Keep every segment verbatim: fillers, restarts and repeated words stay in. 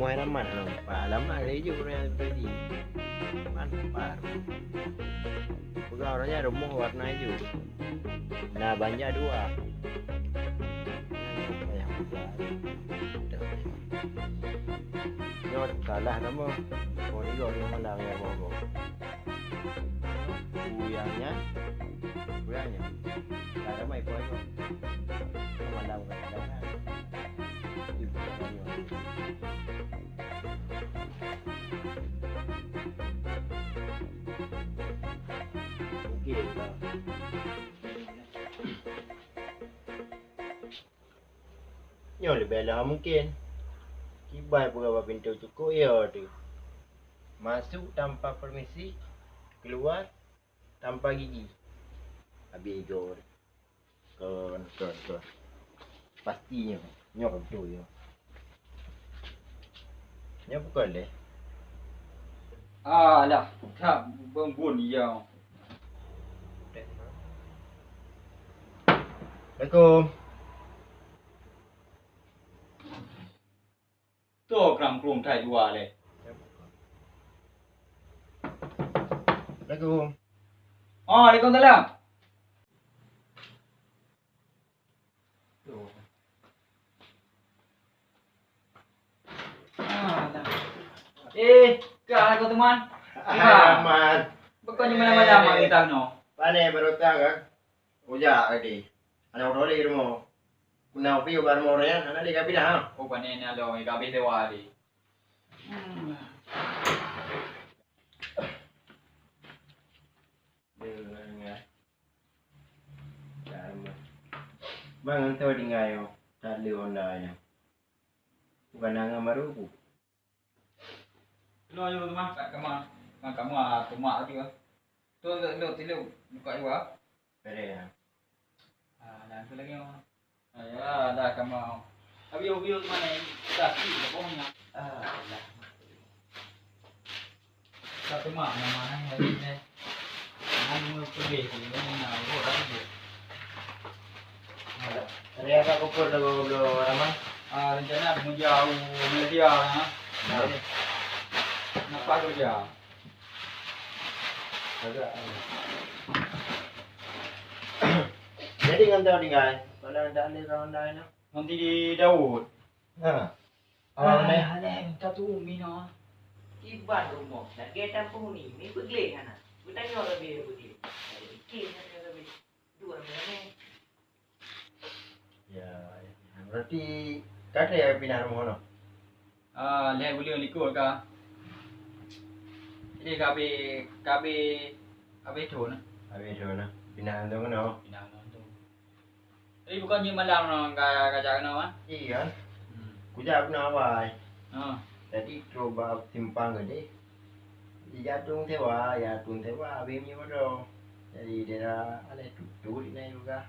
Muai alamat, alamat. Alamat ada hijau orang yang tadi. Alamat par. Pegang orangnya rumoh warna hijau. Nah, banja dua. Nyoe salah nama? Oh, ni orang malam ya, bobo. Kuyangnya, kuyangnya. Ada mai kau itu. Malam kan. Okey. Nyoe leubeh lama mungkin. Kiban peugah bak pintoe cukôp yo teuh. Masuk tanpa permisi, keluar tanpa gigi. Habis gol. Kon, kon, kon. Pasti nyoe. Nyoe beutôi nyoe. Nyoe bukan leh. Alah, tak benggun ya. Assalamualaikum. Toh krang krueng that dua leh. Assalamualaikum. Oh, waalaikumsalam. Ah, dah. Eh, ka kau teman? Hai, Aman. Bukannya malam-malam Eh. Hari tak no. Pane baru tak kan? Ujak tadi. Ada orang di rumah. Kuna upi ubar mau orang, anak dia kabin ha. Oh, pane ni ada orang kabin dewa di. Hmm. Bang, entah tinggal yo. Tak ada Honda nya. Bukan nang baru bu. Lo yo rumah kat kamar. Kat kamar, ah, rumah tu ah. Tu, tu, tu, tu, buka juga. Ada ya. Ah, dan tu lagi. Ah, ya, dah kamar. Tapi yo, yo mana? Dah, sih, dah bohong ya. Ah, dah. Satu mak nama nang lagi ni. Nang mau pergi, ni nak buat apa dia? Ada. Ada apa kupur dah goblok ramai? Ah, rencana mau jauh Malaysia ya. Nah. Jadi, nampak kerja. Agak. Jadi ngon tau tinggal. Kalau dah ada kawan lain. Nanti di Daud. Ha. Awak mana? Ah, leng, ka tu Umi noh. Kiban rumoh, lagèe tampung ni, mi peugleh hana. Geutanyoe leubeh peugleh. Ada bikin hana leubeh. Dua ramé-ramé. Ya, ya. Berarti ka trép pinah rumoh noh? Ah, lhèe buleuen likot ka. Jadi ka abéh, ka abéh, abéh thôn nah. Abéh thôn nah. Pinah ngon tu. Pinah ngon tu. Jadi bukan jeuet malam nyoe ka, ka jak keunoe, ah? Iya. Hmm. Kujak keunoe awai. Ha. Jadi trok bak simpang gadeh. Jijak tueng sewa, ya tueng sewa, abéh meunyoe droe. Jadi daerah alai tutut inan juga.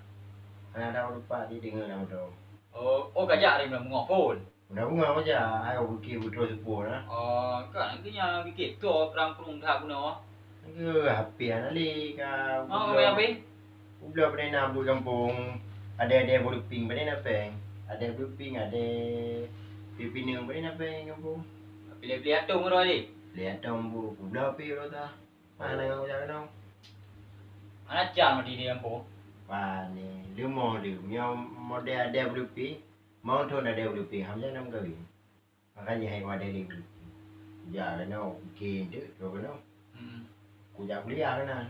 Hana tahu lupa di deungoe nama droe. Oh, oh, ka jak dari bulan bungoh phôn. Meunan beungoh meuja, hai bukit beutôi seupôt na. Oh, ka lagèe nyan bukit tu, krang krueng that bunoe. Lagèe hapé hana lé ka. Oh, ubloe, hapé? Ubloe peureunah buet gampông, adèe-adèe buleuping pane na péng. Adèe buleuping, adèe pineung pane na péng gampông. Pilèe-pilèe atông uroe lé? Pilèe atông bu, ubloe hapé uroe ta. Hana nyang jak keunoe. Hana can mati di gampông. Pane, leumoh lé, meunyoe modèe adèe buleuping, Mantong na deuh leupie ham nyan lam kawin. Makanya hai wadai lé leupie. Kujak keunoe, oke, deuh, droe keunoe. Hmm. Kujak kuliah keunan.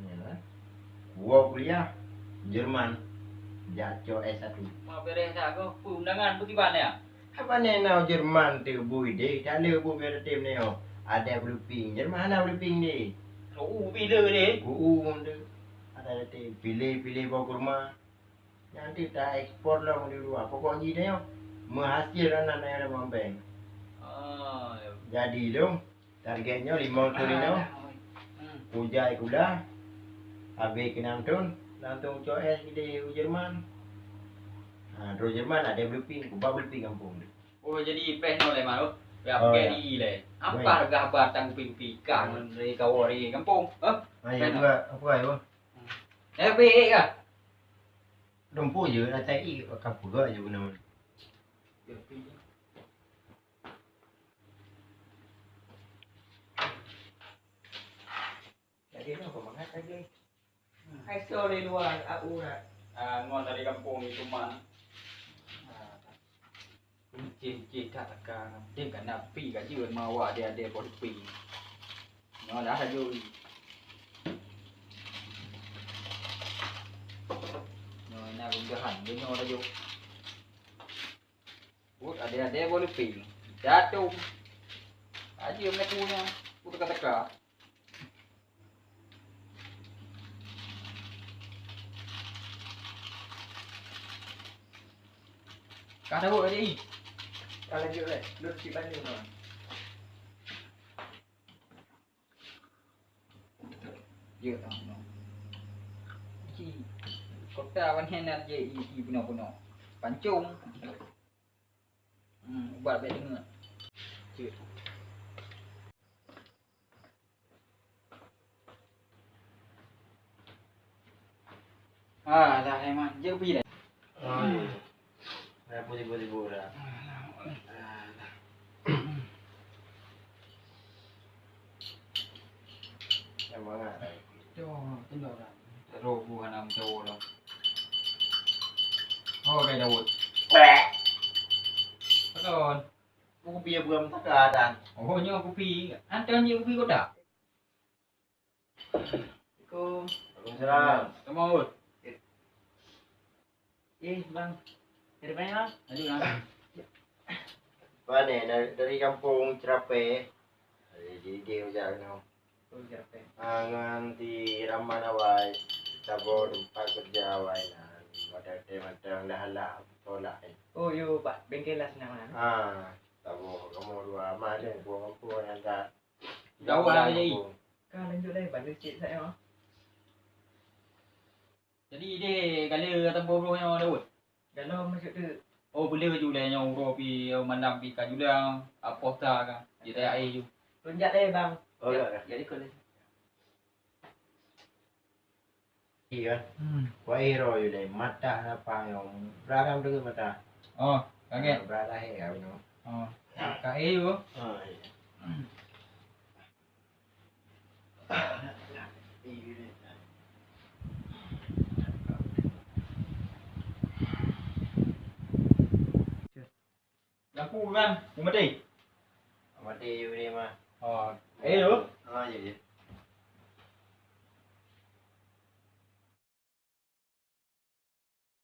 Ya, kan? Kuwoe kuliah Jerman. Jak cok S satu. Ma beureh that ko, peue undangan, peue kiban ya? Haba nyoe na Jerman teuh bui deh, tak lé bui biar tem nyoe. Ada blueping. Jerman hana blueping deh. Uu pih le deh. Uu ngon deh. Ada teuh pilih-pilih bawah kurma. Nyan teuk ta ekspor lom di luwa. Pokok jih nyoe meuhasil na nyoe lam bank. Ah, ya. Jadi lom target nyoe limong thon inoe. Hmm. Kujak sikula, habéh keunam thon, langsong cok S di u Jerman. Ha, droe Jerman ada bluepin, kuba bluepin gampông. Oh, jadi peh nyoe lé, Mak, oh. Ya, oh, peh ya. Di lé. Apa harga haba tang kupi-kupi ikan dari kawo di gampông? Hah? Ah, ya, peh nyoe. Apa, apa, ya, Bang? Eh, peh, eh, kah? Dumpu je, dah cari kat peugah je guna. Ya, peh. Hai soe lé luwa aurat. Ah, ngon dari gampông ni cuma. Ah, cih-cih that teuka. Deh ka na pi ka jeuet ma awak adé-adé boh pi. Nyoe dah laju. Nyoe na geugahan, nyoe laju. Buet adé-adé boh leupie. Jatuh. Aja meulaku nyan. Ku teuka-teuka. Ka dawet aja i. Ka lanjut leh. Lôn cit banding nyoe. Jeuet ah, no. Ji, kota wan hinan je i, i bunoe-bunoe. Pancong. Hmm, ubat bèk deungon. Jeuet. Ah, dah, Aiman. Jeuet pi dah. Ah, iya. Dah, tiba-tiba dah. Ah, dah. Yang mangat dah. Yo, tengok dah. Terus buah enam cowok dah. Oh, kayak Daud. Pakon? Kupi ya bukan mutaka dan. Oh, nyoe kupi. Anton je kupi kotak. Assalamualaikum. Waalaikumsalam. Kamu, Ul? Eh, Bang. Dari mana, Bang? Aduh, Bang. Mana? Dari, dari kampung Cerape. Dari Didi ujak nyoe. Oh, Cerape. Ah, ngan di Raman awai. Saboh tempat kerja awai nan. Pada mantong dah halal, tolak, eh. Oh, yo, Pak. Bengkel lah senang, kan? Ah, saboh kamu dua mah ada, buang kampung yang tak. Jauh lah, Ji. Kan lanjut lah, baru cek saya. Jadi, deh, gala atawa broh nyoe, Daud? Dalam maksud tu. Oh, boleh baju lah nyoe uroe pi, malam pi ka julang, apoh ta ka. Jadi, air ju. Lonjak deh, Bang. Oh, ya, ya. Jadi, kalau Iya. Hmm. Wah, iro yule matah apa nyong. Beragam tu matah. Oh, kaget. Beragam ya, you know. Oh, ka e yo. Oh, iya. Hmm. Lampu kan, dia mati. Mati you ni mah. Oh, eh, tu? Ah, ya, ya.